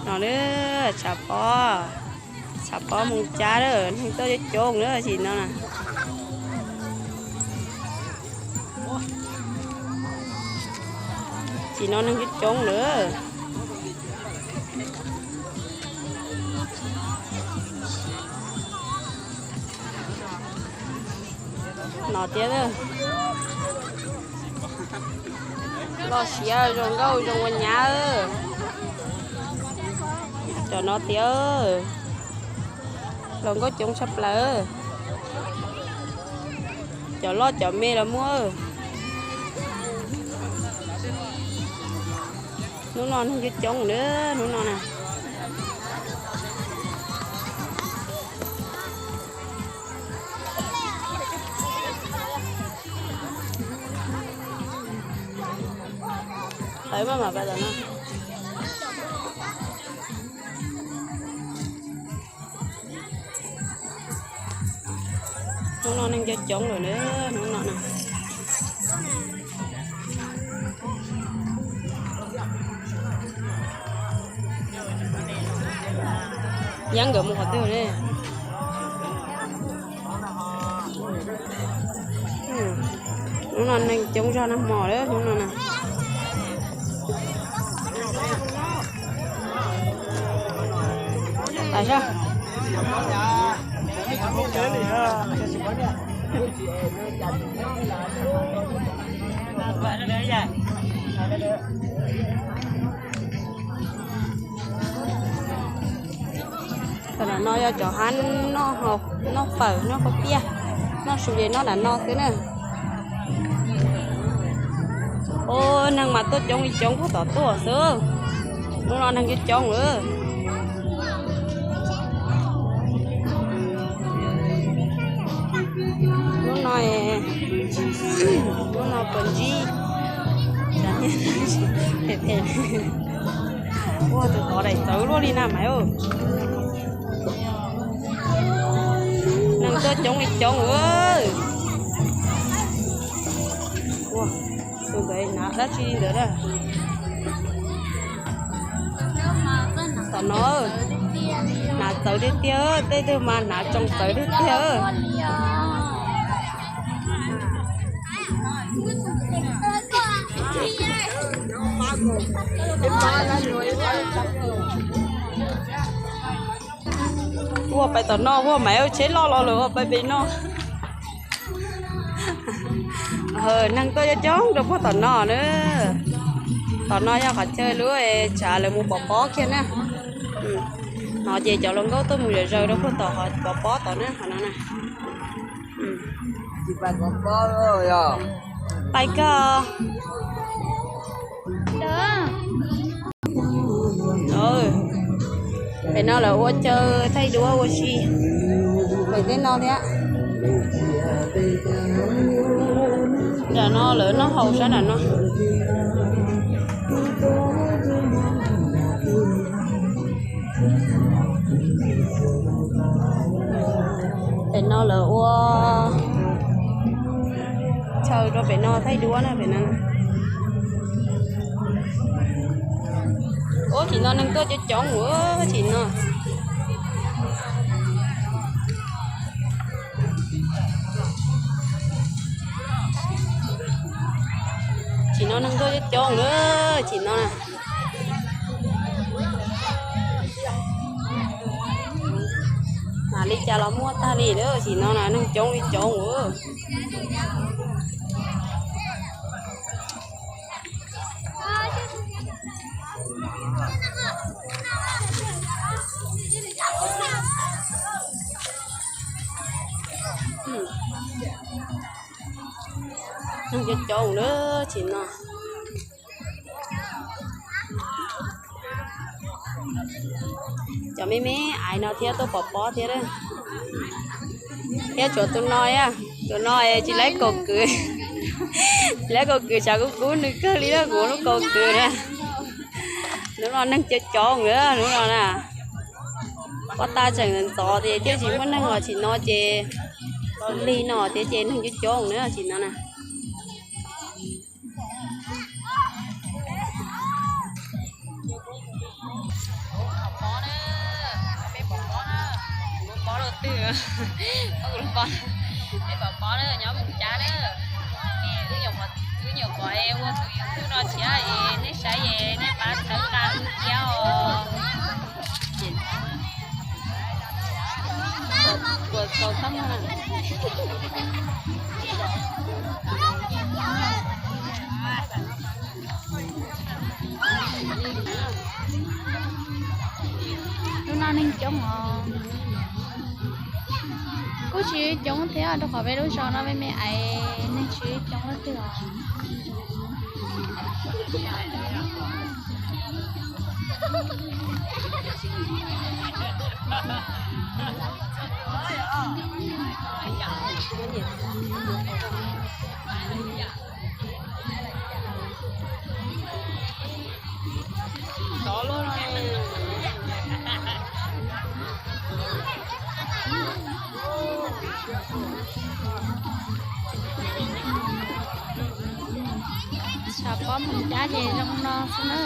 No na, tshav pob, tshav pob Moos Cab na, neeg tuaj coob coob na, tsis no na. Tsis no neeg coob coob na. No thiab, loj siab zoo nkauj zoo ua nyab. Cov no tiag, hluas nkauj coob tshaj plaws. Cov loj cov me los muaj. Hnub no neeg coob coob na, hnub no na. Qhov maj mam pais tom no. Hnub no neeg coob coob lawm na, hnub no na. Yeej nkawd mus qhov twg ne? Hnub no neeg coob zog nag hmo lawm hnub no na. Tam no yog cov hab noj fawm noj khaub piaj, noj su ces noj nram no xwb na. Ua neeg mas tuaj coob li coob puag tom tuaj xwb. Hnub no neeg coob coob lawm. Hnub no, hnub no puas ntsib. Ua tus tod daim txawv luaj li na mas. Neeg tuaj coob li coob. Ua, tus ntawd hnav dab tsi li ntawd na. Tom no hnav txawv tiag tiag, tej twg mas hnav tsoos txawv tiag tiag. Ua pais tom no, ua mas tsheb loj los lawm, ua pais pem no. Neeg tuaj coob coob rau puag tom no na. Tom no yog qhov chaw lub tshav lawv mus pov pob kiag na. No ces cov hluas nkauj tuaj mus zom zaws rau puag tom pov pob tom na, qhov no na. Pais kawg. Pem no lawv ua chaw thaij duab ua si. Pem tej no thiab. Nram no lawv noj haus sab nram no. Pem no lawv ua chaw rau pem no thaij duab na pem no. Ub, tsim no neeg tuaj coob coob ua tsim no. Tsim no neeg tuaj coob coob na, tsim no na. Mas li cas los muaj tag li na, tsim no na neeg coob li coob. Neeg coob coob na tsim no. Cov me me aiv no thiab tuaj pov pob thiab. Thiab tshuav tus no, tus no tsis laib kaus kwv, tsis laib kaus kwv, tshav kub kub nws kawg li na, kuv lub kaus kwv na. Hnub no neeg coob coob na hnub no na. Pob tag tseem ntxov ces thiaj tsis muaj neeg, los tsim no ces lig no thiab ces neeg coob coob na tsim no na. Twg, peb pom pom na, nyob Moos Cab na. Wb nyuam qhuav ua tus YouTube no thiab es nej saib es nej pab txhawb nqa wb thiab os. Kuas tau tab mas. Lub no neeg coob os. Kuj tsis coob thiab rau qhov peb lub zos no me me es neeg tsis coob leej twg os. Tshav pob Moos Cab ces zoo no xwb na.